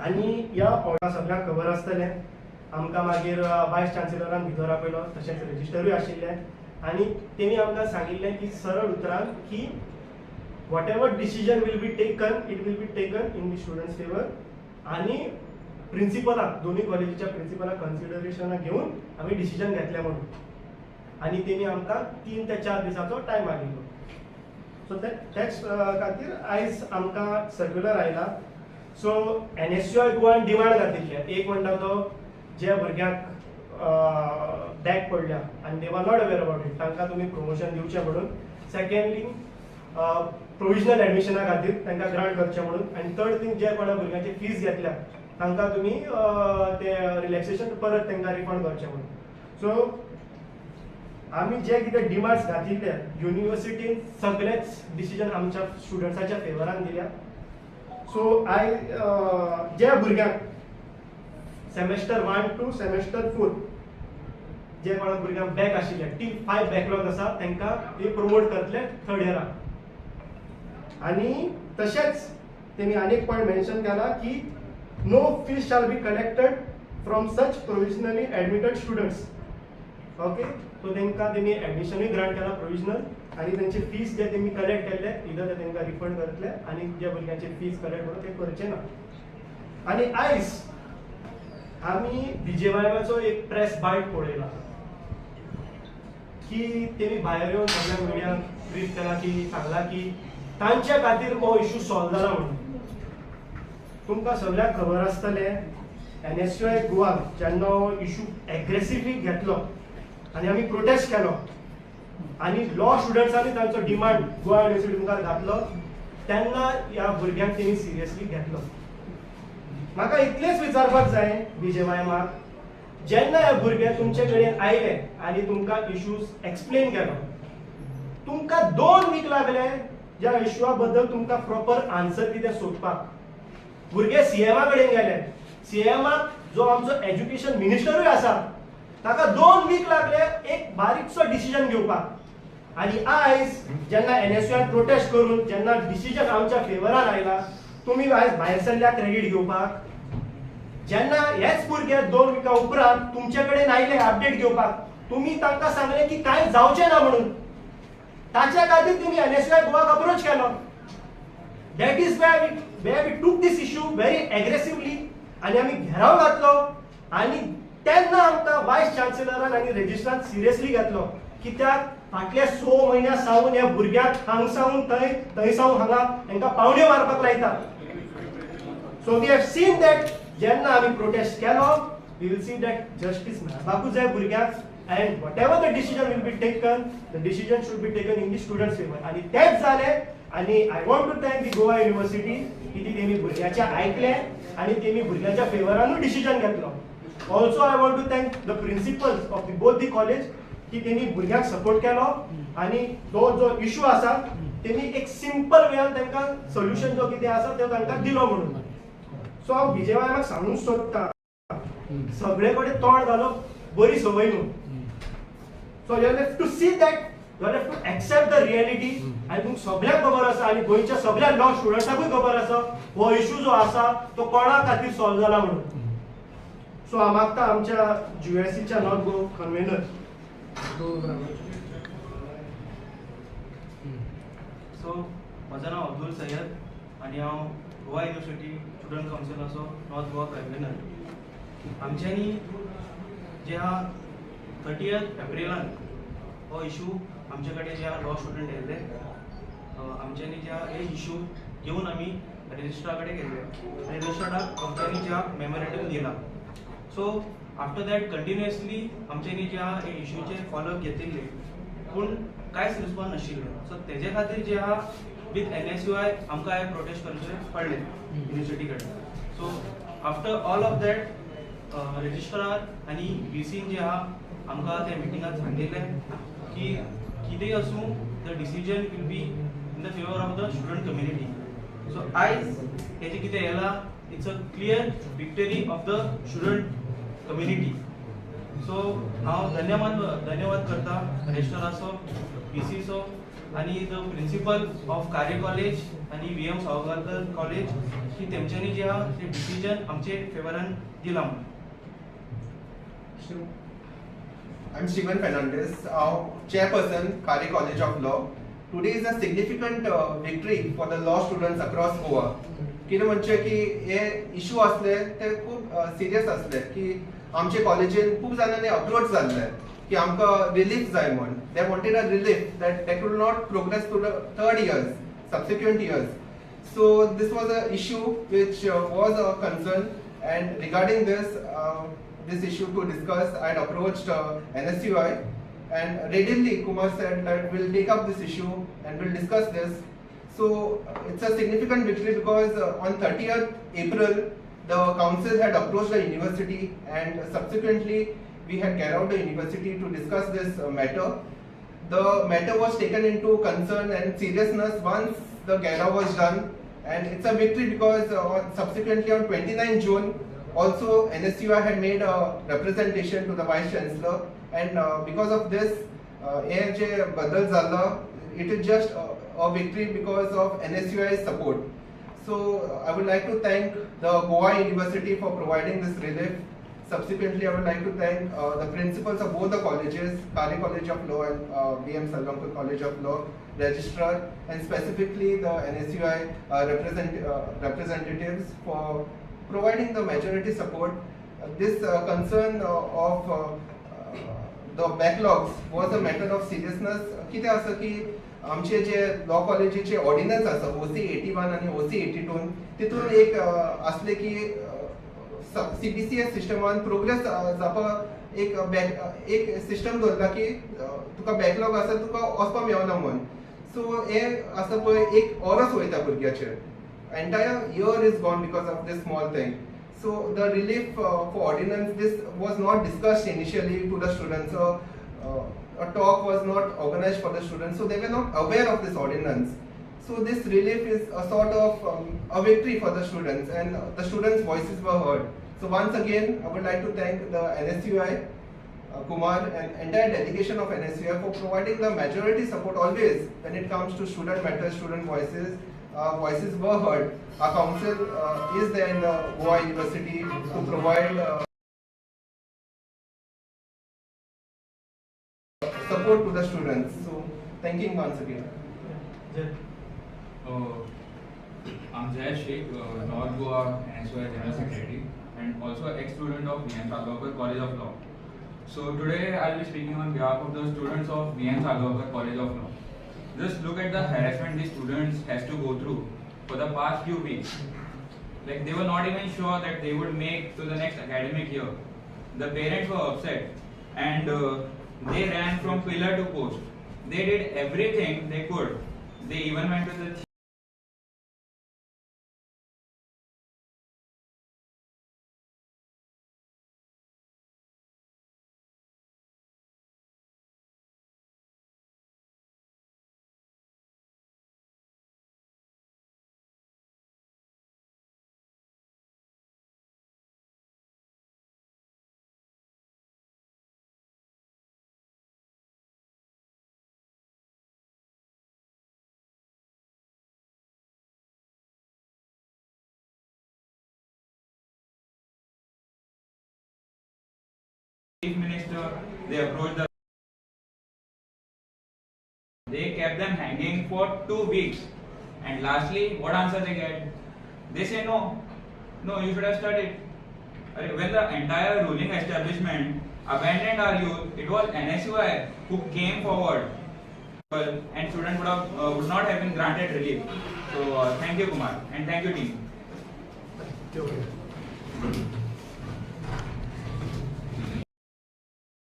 आनी ह्या ऑर्डर सगळ्यांक खबर आसतलें. आमकां मागीर वायस चान्सलरान भितर आपयलो, तशेंच रजिस्टरूय आशिल्लें आनी तेणी आमकां सांगिल्लें की सरळ उतरान की whatever decision will be taken, it will be taken in the students favour. आनी प्रिंसिपलाक, दोनूय कॉलेजीच्या प्रिंसिपलाक कन्सिडरेशनाक घेवन आमी डिसिजन घेतलें म्हणून. आनी तेणी आमकां 3 ते 4 दिसाचो टायम मागिल्लो. सो तेच खातीर आयज आमकां सर्क्युलर आयला. सो NSUI गोवान डिमांड घातिल्ले. एक म्हणटा तो जे भुरग्यांक बॅक पडल्या आनी they are not aware about it, तांकां तुमी प्रमोशन दिवचें म्हणून. सेकंडली प्रोविजनल एडमिशना खातीर तांकां ग्रांट करचें म्हणून. आनी थर्ड थींग, जे कोणा भुरग्यांची फीस घेतल्या तांकां तुमी ते रिलॅक्सेशन परत तांकां रिफंड करचें म्हणून. सो आमी जे कितें डिमांड्स घातिल्ले युनिवर्सिटीन सगळेच डिसिजन आमच्या स्टुडंट्साच्या फेवरान दिल्या. सो I ज्या भुरग्यांक सेमेस्टर 1 टू सेमेस्टर 4 जे कोणा भुरग्यांक बॅक आशिल्ले टील 5 बॅकलॉग आसा तांकां ते प्रमोट करतले थर्ड इयराक. आनी तशेंच तेमी आनी एक पॉयंट मेन्शन केला की no fees shall be collected from such provisionally admitted students. Okay, so तांकां तेमी एडमिशनूय ग्रांट केला प्रोविजनल आनी तेंची फीस जे तेमी कलेक्ट केल्ले इधर ते तांकां रिफंड करतले आनी जे भुरग्यांची फीस कलेक्ट करून ते करचे ना. आनी आयज आमी BJYMाचो एक प्रेस बायट पळयला की तेमी भायर येवन सगळ्या मिडियाक ब्रीफ केला की सांगला की तांच्या खातीर हो इशू सॉल्व जाला म्हणून. तुमकां सगळ्यांक खबर आसतलें NSUI Goa जेन्ना हो इशू एग्रेसिवली घेतलो आनी आमी प्रोटेस्ट केलो आनी लॉ स्टुडंट्सांनी तांचो डिमांड गोवा युनिवर्सिटी मुखार घातलो तेन्ना ह्या भुरग्यांक तेणी सिरियसली घेतलो. म्हाका इतलेंच विचारपाक जाय BJYMाक, जेन्ना हे भुरगे तुमचे कडेन आयले आनी तुमकां इशूज एक्सप्लेन केलो, तुमकां 2 वीक लागले ज्या इशुआ बद्दल तुमकां प्रॉपर आन्सर कितें सोदपाक. भुरगे CMा कडेन गेले, CMाक जो आमचो एज्युकेशन मिनिस्टरूय आसा ताका 2 वीक लागले एक बारीकसो डिसिजन घेवपाक. आनी आयज जेन्ना NSUI protest करून जेन्ना डिसिजन आमच्या फेवरान आयला, तुमी आयज भायर सरल्या क्रेडीट घेवपाक. जेन्ना हेच भुरगे 2 विका उपरांत तुमचे कडेन आयले अपडेट घेवपाक, तुमी तांकां सांगलें की कांय जावचें ना म्हणून, ताच्या खातीर तुमी NSUI गोवाक अप्रोच केलो. That is where we took this issue very aggressively आनी आमी घेराव घातलो. आनी तेन्ना आमकां वायस चान्सलरान आनी रजिस्ट्रान सिरियसली घेतलो, कित्याक फाटल्या 6 म्हयन्या सावन ह्या भुरग्यांक हांग सावन थंय, थंय सावन हांगा हांकां पावण्यो मारपाक लायता. So we have seen that जेन्ना आमी प्रोटेस्ट केलो, we will see that justice मेळपाकूच जाय भुरग्यांक and whatever the decision will be taken, the decision should be taken in the students favour. आनी तेंच जालें. आनी I want to thank the Goa University की ती तेमी भुरग्याचें आयकलें आनी तेमी भुरग्यांच्या फेवरानूय डिसिजन घेतलो. Also I want to thank the principals of the both the college की तेणी भुरग्यांक सपोर्ट केलो आनी तो जो इशू आसा तेणी एक सिंपल वेयान तांकां सोल्युशन जो कितें आसा तो तांकां दिलो म्हणून. सो हांव BJYMाक सांगूंक सोदता, सगळे कडेन तोंड घालप बरी संवय न्हू. So you have to see that, you have to accept the reality. आनी तुमकां सगळ्यांक खबर आसा आनी गोंयच्या सगळ्या लॉ स्टुडंट्साकूय खबर आसा हो इशू जो आसा तो कोणा खातीर सॉल्व जाला म्हणून. सो हांव मागता आमच्या GUSCच्या नॉर्थ गोवा कन्वेनर. सो म्हजें नांव अब्दुल सय्यद आनी हांव गोवा युनिवर्सिटी स्टुडंट कावन्सिलाचो नॉर्थ गोवा कन्वेनर. आमच्यांनी जे आहा 30 एप्रिलान हो इशू आमचे कडेन जे आहा लॉ स्टुडंट येयल्ले, आमच्यांनी जे आहा हे इशू घेवन आमी रजिस्ट्रा कडेन गेल्ले आनी रजिस्ट्राक आमच्यांनी जे आहा मेमोरेंडम दिला. सो आफ्टर that continuously आमच्यांनी जे आहा हे इशूचे फॉलोअप घेतिल्ले, पूण कांयच रिस्पॉन्स नाशिल्ले. सो तेजे खातीर जे आहा विथ NSUI आमकां हे प्रोटेस्ट करचे पडले युनिवर्सिटी कडेन. So after all of that registrar आनी VCन जे आहा आमकां त्या मिटिंगात सांगिल्लें की कितेंय आसूं the decision will be in the favour of the student community. So आयज हेजें कितें येयलां, it's a clear victory of the student community. So हांव धन्यवाद करता रजिस्ट्राराचो, VCचो आनी the principal of Kare college आनी व्ही एम साळगांवकर कॉलेज की तेमच्यांनी जे आहा ते डिसिजन आमचे फेवरान दिला म्हणून. I'm Steven Fernandez, chairperson, Kare College of Law. Today is a significant victory for the law students across Goa. कितें म्हणचे की हे इशू असले ते खूब सिरियस असले की आमचे कॉलेजीन खूब जाणांनी अप्रोच जाल्ले की आमकां रिलीफ जाय म्हूण. They wanted a relief that they could not progress to the third years, subsequent years. So this was a issue which was a concern, and regarding this issue to discuss, I had approached NSUI, and readily Kumar said that we'll take up this issue and we'll discuss this. So it's a significant victory because on 30th April, the council had approached the university, and subsequently we had gathered the university to discuss this matter. The matter was taken into concern and seriousness once the gera was done, and it's a victory because subsequently on 29 June, also NSUI had made a representation to the Vice Chancellor, and because of this, AJ Badal Zalla, it is just a victory because of NSUI's support. So I would like to thank the Goa University for providing this relief. Subsequently, I would like to thank the principals of both the colleges, Kare College of Law and V.M. Salgaonkar College of Law, registrar, and specifically the NSUI representatives for providing the majority support. This concern of the backlogs was a matter of seriousness. कितें आसा की आमचे जे law कॉलेजीचे ordnance आसा OC 81 आनी OC 82, तितून एक आसले की CPCS सिस्टमान प्रोग्रेस जावपाक एक सिस्टम दवरला की तुका बॅकलॉग आसा तुका वचपाक मेळना म्हूण. सो हे आसा पळय एक ऑरस वयता भुरग्याचेर. Entire year is gone because of this small thing. So the relief for ordinance, this was not discussed initially to the students. So a talk was not organized for the students, so they were not aware of this ordinance. So this relief is a sort of a victory for the students, and the students' voices were heard. So once again, I would like to thank the NSUI, Kumar, and entire delegation of NSUI for providing the majority support always when it comes to student matters, student voices. Voices were heard. Our council is there in the Goa University to provide support to the students. So, thanking once again. I'm Jay Sheikh, North Goa NSUI General Secretary and also ex-student of V.M. Salgaonkar College of Law. So today I'll be speaking on behalf of the students of V.M. Salgaonkar College of Law. Just look at the harassment these students has to go through for the past few weeks. Like, they were not even sure that they would make to the next academic year. The parents were upset and they ran from pillar to post. They did everything they could. They even went to the Chief Minister, they approached the, they kept them hanging for 2 weeks, and lastly, what answer they get? They say no, no, you should have studied. When the entire ruling establishment abandoned our youth, it was NSUI who came forward, and students would not have been granted relief. So thank you, Kumar, and thank you, team. Thank you.